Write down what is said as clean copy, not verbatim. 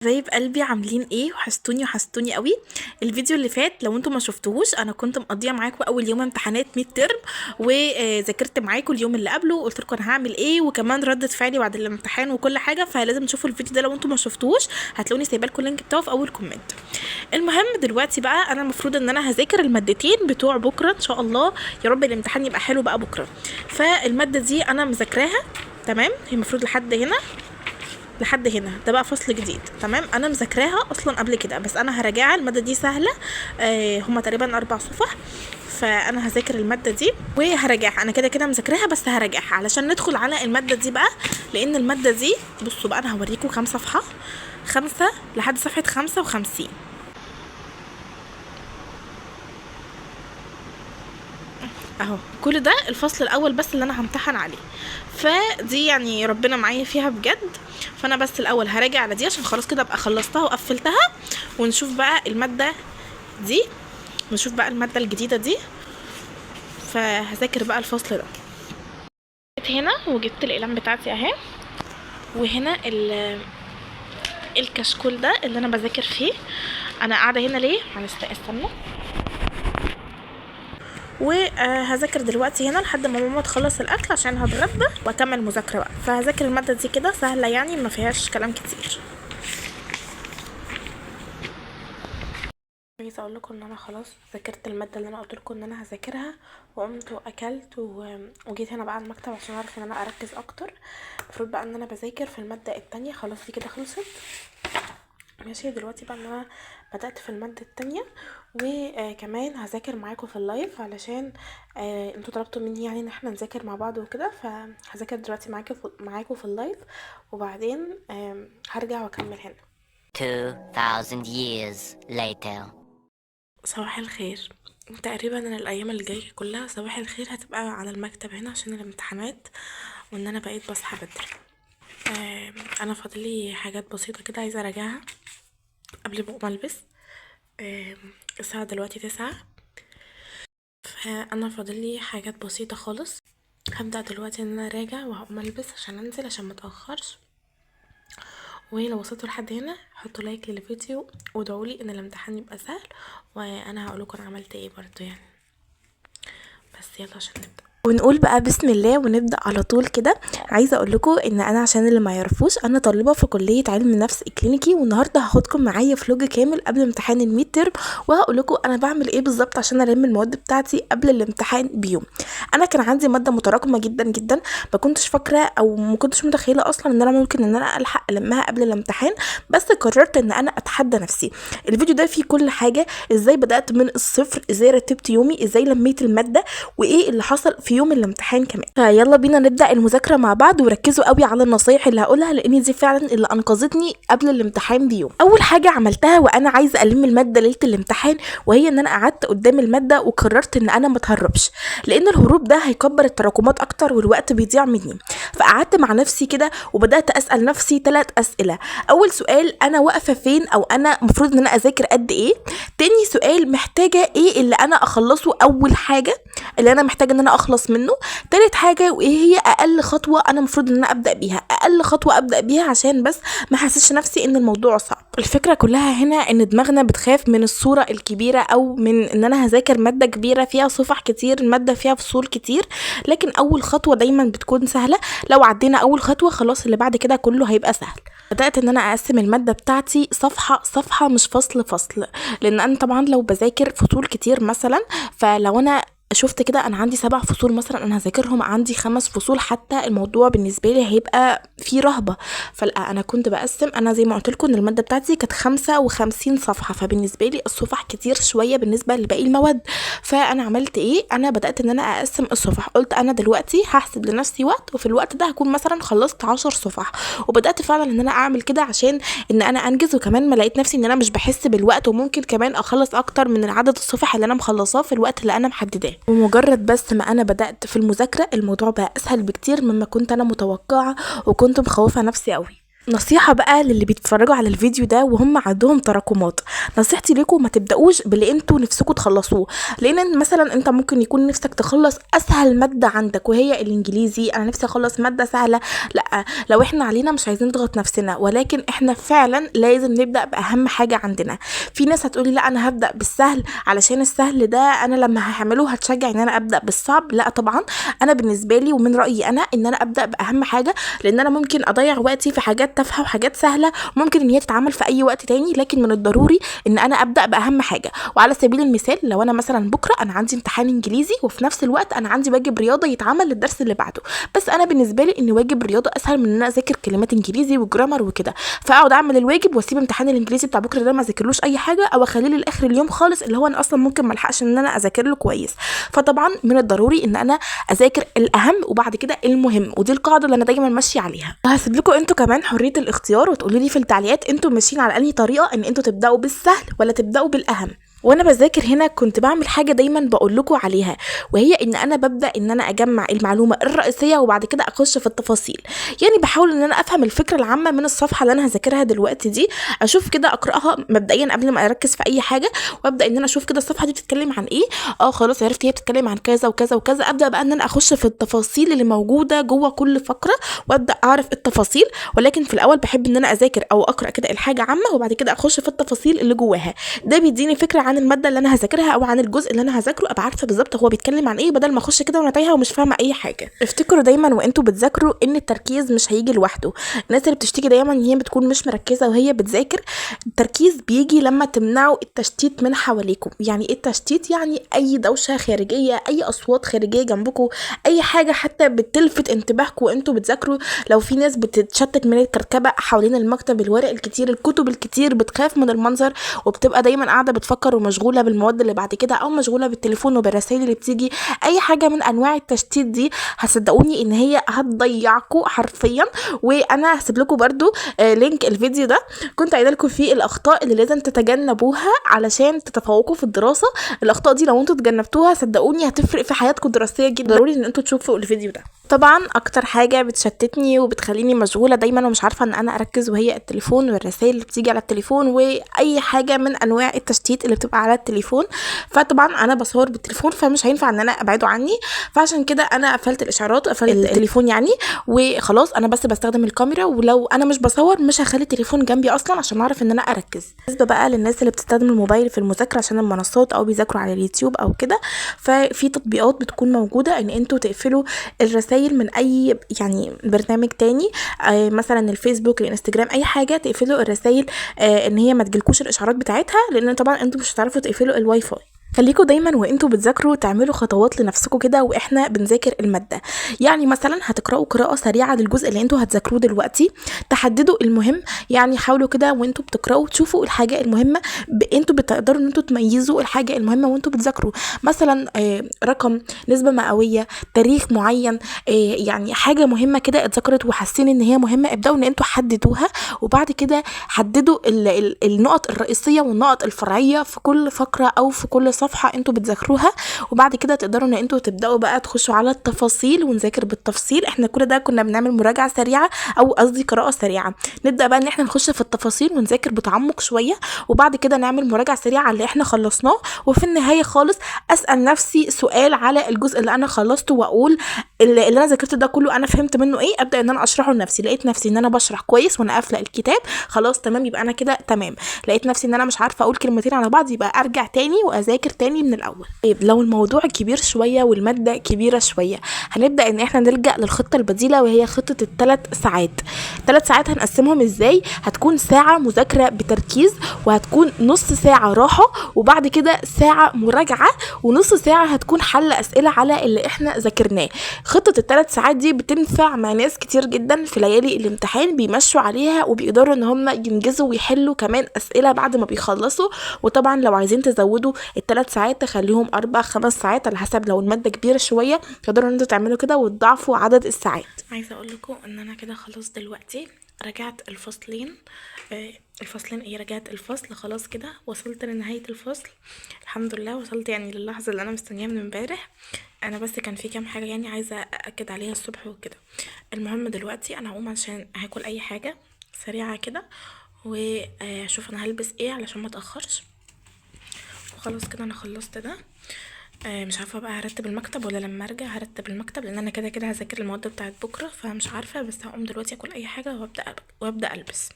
حبايب قلبي، عاملين ايه؟ وحشتوني وحشتوني قوي. الفيديو اللي فات لو انتم ما شفتوهوش، انا كنت مقضية معاكم اول يوم امتحانات midterm، وذاكرت معاكم اليوم اللي قبله وقلت لكم انا هعمل ايه، وكمان ردة فعلي بعد الامتحان وكل حاجة. فلازم تشوفوا الفيديو ده لو انتم ما شفتوهوش، هتلاقوني سايبه لكم ال link بتاعه في اول comment. المهم دلوقتي بقى انا المفروض ان انا هذاكر المادتين بتوع بكره ان شاء الله، يا رب الامتحان يبقى حلو بقى بكره. فالماده دي انا مذاكراها تمام، هي المفروض لحد هنا، لحد هنا ده بقى فصل جديد تمام. انا مذاكراها اصلا قبل كده، بس انا هراجعها. المادة دي سهلة، هما تقريبا 4 صفح، فانا هذاكر المادة دي وهراجعها. انا كده كده مذاكراها بس هراجعها علشان ندخل على المادة دي بقى، لان المادة دي بصوا بقى انا هوريكم كام صفحة، 5 لحد صفحة 55 اهو. كل ده الفصل الاول بس اللي انا همتحن عليه، فدي يعني ربنا معايا فيها بجد. فانا بس الاول هراجع على دي عشان خلاص كده ابقى خلصتها وقفلتها، ونشوف بقى المادة دي، نشوف بقى المادة الجديدة دي. فهذاكر بقى الفصل ده. جيت هنا وجبت الاقلام بتاعتي اهي، وهنا الكشكول ده اللي انا بذاكر فيه. انا قاعدة هنا ليه؟ معلش استنوا. وهذاكر دلوقتي هنا لحد ما ماما تخلص الاكل عشان هتغدى واكمل مذاكرة بقى. فهذاكر المادة دي كده سهلة يعني، ما فيهاش كلام كتير. عايزه اقول لكم ان انا خلاص ذاكرت المادة اللي انا قلت لكم ان انا هذاكرها، وقمت واكلت وجيت هنا بقى على المكتب عشان اعرف ان انا اركز اكتر. المفروض بقى ان انا بذاكر في المادة التانية، خلاص دي كده خلصت ماشي. دلوقتي بقى ان انا بدأت في المادة التانية، وكمان هذاكر معاكم في ال live علشان انتوا طلبتوا مني يعني ان احنا نذاكر مع بعض وكده. فهذاكر دلوقتي معاكم في ال live، وبعدين هرجع واكمل هنا. 2000 years later. صباح الخير. تقريبا انا الايام اللي جاية كلها صباح الخير هتبقى على المكتب هنا عشان الامتحانات، وان انا بقيت بصحى بدري. انا فاضلي حاجات بسيطة كده عايزه اراجعها قبل ما اقوم البس. الساعة دلوقتي 9، فانا فاضلي حاجات بسيطة خالص. هبدا دلوقتي ان انا اراجع وهقوم البس عشان انزل عشان ما اتاخرش. ولو وصلتوا لحد هنا حطوا like للفيديو وادعوا لي ان الامتحان يبقى سهل، وانا هقول لكم انا عملت ايه برضو يعني. بس يلا عشان نبدا ونقول بقى بسم الله ونبدا على طول كده. عايزه اقول لكم ان انا عشان اللي ما يعرفوش، انا طالبه في كليه علم النفس الكلينيكي، والنهارده هاخدكم معايا vlog كامل قبل امتحان ال midterm، وهقول لكم انا بعمل ايه بالظبط عشان الم المواد بتاعتي قبل الامتحان بيوم. انا كان عندي مادة متراكمه جدا جدا، ما كنتش فاكره او ما كنتش متخيله اصلا ان انا ممكن ان انا الحق المها قبل الامتحان، بس قررت ان انا اتحدى نفسي. الفيديو ده فيه كل حاجة، ازاي بدات من الصفر، ازاي رتبت يومي، ازاي لميت المادة، وايه اللي حصل في يوم الامتحان كمان. فيلا بينا نبدا المذاكرة مع بعض، وركزوا قوي على النصايح اللي هقولها لان دي فعلا اللي انقذتني قبل الامتحان بيوم. اول حاجة عملتها وانا عايزه الم المادة ليلة الامتحان، وهي ان انا قعدت قدام المادة وقررت ان انا ما اتهربش، لان الهروب ده هيكبر التراكمات اكتر والوقت بيضيع مني. فقعدت مع نفسي كده وبدات اسال نفسي 3 اسئلة. اول سؤال، انا واقفة فين، او انا المفروض ان انا اذاكر قد ايه؟ تاني سؤال، محتاجه ايه اللي انا اخلصه اول حاجة اللي انا محتاجه ان انا اخلص منه؟ تالت حاجة، وايه هي اقل خطوة انا المفروض ان انا ابدا بيها؟ اقل خطوة ابدا بيها عشان بس ما احسسش نفسي ان الموضوع صعب. الفكرة كلها هنا ان دماغنا بتخاف من الصورة الكبيرة، او من ان انا هذاكر مادة كبيرة فيها صفح كتير، المادة فيها فصول كتير، لكن اول خطوة دايما بتكون سهلة. لو عدينا اول خطوة خلاص اللي بعد كده كله هيبقى سهل. بدات ان انا اقسم المادة بتاعتي صفحة صفحة، مش فصل فصل، لان انا طبعا لو بذاكر فصول كتير مثلا، فلو انا شفت كده انا عندي 7 فصول مثلا انا هذاكرهم، عندي 5 فصول حتى، الموضوع بالنسبة لي هيبقى فيه رهبة. فلا، انا كنت بقسم، انا زي ما قلت لكم ان المادة بتاعتي كانت 55 صفحة، فبالنسبه لي الصفح كتير شوية بالنسبة لباقي المواد. فانا عملت ايه؟ انا بدات ان انا اقسم الصفح. قلت انا دلوقتي هحسب لنفسي وقت، وفي الوقت ده هكون مثلا خلصت 10 صفح، وبدات فعلا ان انا اعمل كده عشان ان انا انجز. وكمان ما لقيت نفسي ان انا مش بحس بالوقت، وممكن كمان اخلص اكتر من عدد الصفح اللي انا مخلصاه في الوقت اللي انا محدداه. ومجرد بس ما انا بدات في المذاكرة الموضوع بقى اسهل بكتير مما كنت انا متوقعه، وكنت مخوفه نفسي قوي. نصيحة بقى للي بيتفرجوا على الفيديو ده وهم عندهم تراكمات، نصيحتي لكم ما تبدأوش باللي انتوا نفسكم تخلصوه، لان مثلا انت ممكن يكون نفسك تخلص اسهل مادة عندك وهي الانجليزي، انا نفسي اخلص مادة سهلة. لا، لو احنا علينا مش عايزين نضغط نفسنا، ولكن احنا فعلا لازم نبدأ باهم حاجة عندنا. في ناس هتقولي لا انا هبدأ بالسهل علشان السهل ده انا لما هعمله هتشجع ان انا ابدأ بالصعب. لا طبعا، انا بالنسبة لي ومن رأيي انا ان انا ابدأ باهم حاجة، لان انا ممكن اضيع وقتي في حاجات تافهة وحاجات سهلة ممكن ان هي تتعمل في اي وقت تاني، لكن من الضروري ان انا ابدا باهم حاجة. وعلى سبيل المثال لو انا مثلا بكره انا عندي امتحان انجليزي وفي نفس الوقت انا عندي واجب رياضة يتعمل للدرس اللي بعده، بس انا بالنسبة لي ان واجب رياضة اسهل من ان انا اذاكر كلمات انجليزي وجرامر وكده، فاقعد اعمل الواجب واسيب امتحان الانجليزي بتاع بكره ده ما اذاكرلوش اي حاجة، او اخليه لاخر اليوم خالص اللي هو انا اصلا ممكن ما الحقش ان انا اذاكر له كويس. فطبعا من الضروري ان انا اذاكر الاهم وبعد كده المهم، ودي القاعدة اللي انا دايما ماشية عليها. هسيب لكم انتوا كمان حرية الاختيار وتقولوا لي في التعليقات انتوا ماشيين على انهي طريقه، ان انتوا تبداوا بالسهل ولا تبداوا بالاهم. وانا بذاكر هنا كنت بعمل حاجة دايما بقول لكم عليها، وهي ان انا ببدا ان انا اجمع المعلومة الرئيسية وبعد كده اخش في التفاصيل. يعني بحاول ان انا افهم الفكرة العامة من الصفحة اللي انا هذاكرها دلوقتي دي، اشوف كده اقراها مبدئيا قبل ما اركز في اي حاجة، وابدا ان انا اشوف كده الصفحة دي بتتكلم عن ايه. خلاص عرفت هي بتتكلم عن كذا وكذا وكذا، ابدا بقى ان انا اخش في التفاصيل اللي موجودة جوه كل فقره وابدا اعرف التفاصيل. ولكن في الاول بحب ان انا اذاكر او اقرا كده الحاجة عامة وبعد كده اخش في التفاصيل اللي جواها. ده بيديني فكرة عن المادة اللي انا هذاكرها او عن الجزء اللي انا هذاكره، ابقى عارفه بالظبط هو بيتكلم عن ايه، بدل ما اخش كده وانا تايهه ومش فاهمه اي حاجة. افتكروا دايما وانتوا بتذاكروا ان التركيز مش هيجي لوحده. الناس اللي بتشتكي دايما ان هي بتكون مش مركزه وهي بتذاكر، التركيز بيجي لما تمنعوا التشتيت من حواليكم. يعني ايه التشتيت؟ يعني اي دوشه خارجية، اي اصوات خارجية جنبكم، اي حاجة حتى بتلفت انتباهكم وانتوا بتذاكروا. لو في ناس بتتشتت من الكركبه حوالين المكتب، الورق الكتير، الكتب الكتير، بتخاف من المنظر وبتبقى دايما قاعدة بتفكر ومشغوله بالمواد اللي بعد كده، او مشغولة بالتليفون وبالرسائل اللي بتيجي، اي حاجة من انواع التشتيت دي هتصدقوني ان هي هتضيعكم حرفيا. وانا هسيب لكم برده link الفيديو ده كنت قايله لكم فيه الاخطاء اللي لازم تتجنبوها علشان تتفوقوا في الدراسة. الاخطاء دي لو انتوا تجنبتوها صدقوني هتفرق في حياتكم الدراسية جدا. ضروري ان انتوا تشوفوا الفيديو ده. طبعا اكتر حاجة بتشتتني وبتخليني مشغولة دايما ومش عارفه ان انا اركز وهي التليفون والرسائل اللي بتيجي على التليفون واي حاجة من انواع التشتيت اللي بتبقى على التليفون. فطبعا انا بصور بالتليفون فمش هينفع ان انا ابعده عني، فعشان كده انا قفلت الاشعارات، قفلت التليفون يعني، وخلاص انا بس بستخدم الكاميرا، ولو انا مش بصور مش هخلي التليفون جنبي اصلا عشان اعرف ان انا اركز. بالنسبة بقى للناس اللي بتستخدم الموبايل في المذاكرة عشان المنصات او بيذاكروا على اليوتيوب او كده، ففي تطبيقات بتكون موجودة ان انتوا تقفلوا الرسائل من اي يعني برنامج تاني، مثلا الفيسبوك، الانستجرام، اي حاجة تقفلوا الرسائل ان هي ما تجيلكوش الاشعارات بتاعتها، لان طبعا انتوا مش هتعرفوا تقفلوا الواي فاي. خليكوا دايما وانتوا بتذاكروا تعملوا خطوات لنفسكم كده واحنا بنذاكر المادة. يعني مثلا هتقراوا قراءة سريعة للجزء اللي انتوا هتذاكروه دلوقتي، تحددوا المهم، يعني حاولوا كده وانتوا بتقراوا تشوفوا الحاجة المهمة، انتوا بتقدروا ان انتوا تميزوا الحاجة المهمة وانتوا بتذاكروا. مثلا رقم، نسبه مئوية، تاريخ معين، يعني حاجة مهمة كده اتذكرت وحاسين ان هي مهمة، ابداوا ان انتوا حددوها، وبعد كده حددوا النقط الرئيسية والنقط الفرعية في كل فقره او في كل صفحة انتوا بتذاكروها. وبعد كده تقدروا ان انتوا تبداوا بقى تخشوا على التفاصيل ونذاكر بالتفصيل. احنا كل ده كنا بنعمل مراجعه سريعة، او قصدي قراءة سريعة. نبدا بقى ان احنا نخش في التفاصيل ونذاكر بتعمق شوية، وبعد كده نعمل مراجعه سريعة على اللي احنا خلصناه. وفي النهاية خالص اسال نفسي سؤال على الجزء اللي انا خلصته، واقول اللي انا ذاكرته ده كله انا فهمت منه ايه، ابدا ان انا اشرحه لنفسي. لقيت نفسي ان انا بشرح كويس وانا قافله الكتاب، خلاص تمام، يبقى انا كده تمام. لقيت نفسي ان انا مش عارفه اقول كلمتين على بعض، يبقى ارجع تاني واذاكر تاني من الاول. طيب لو الموضوع كبير شوية والمادة كبيرة شوية، هنبدا ان احنا نلجا للخطه البديلة، وهي خطه الثلاث ساعات. 3 ساعات هنقسمهم ازاي؟ هتكون ساعة مذاكرة بتركيز، وهتكون نص ساعة راحة، وبعد كده ساعة مراجعه، ونص ساعة هتكون حل اسئلة على اللي احنا ذاكرناه. خطه الثلاث ساعات دي بتنفع مع ناس كتير جدا في ليالي الامتحان، بيمشوا عليها وبيقدروا ان هم ينجزوا ويحلوا كمان اسئلة بعد ما بيخلصوا. وطبعا لو عايزين تزودوا الثلاث ساعات تخليهم 4 5 ساعات على حسب، لو المادة كبيرة شوية تقدروا ان انتوا تعملوا كده وتضاعفوا عدد الساعات. عايزه اقول لكم ان انا كده خلاص دلوقتي رجعت الفصلين، الفصلين ايه، رجعت الفصل خلاص كده، وصلت لنهاية الفصل الحمد لله. وصلت يعني للحظة اللي انا مستنياها من امبارح. انا بس كان في كام حاجة يعني عايزه ااكد عليها الصبح وكده. المهم دلوقتي انا هقوم عشان هاكل اي حاجة سريعة كده، واشوف انا هلبس ايه علشان ما اتاخرش. وخلاص كده انا خلصت ده. مش عارفه بقى هرتب المكتب ولا لما ارجع هرتب المكتب، لان انا كده كده هذاكر المواد بتاعت بكره، فمش عارفه. بس هقوم دلوقتي اكل اي حاجة وابدا البس.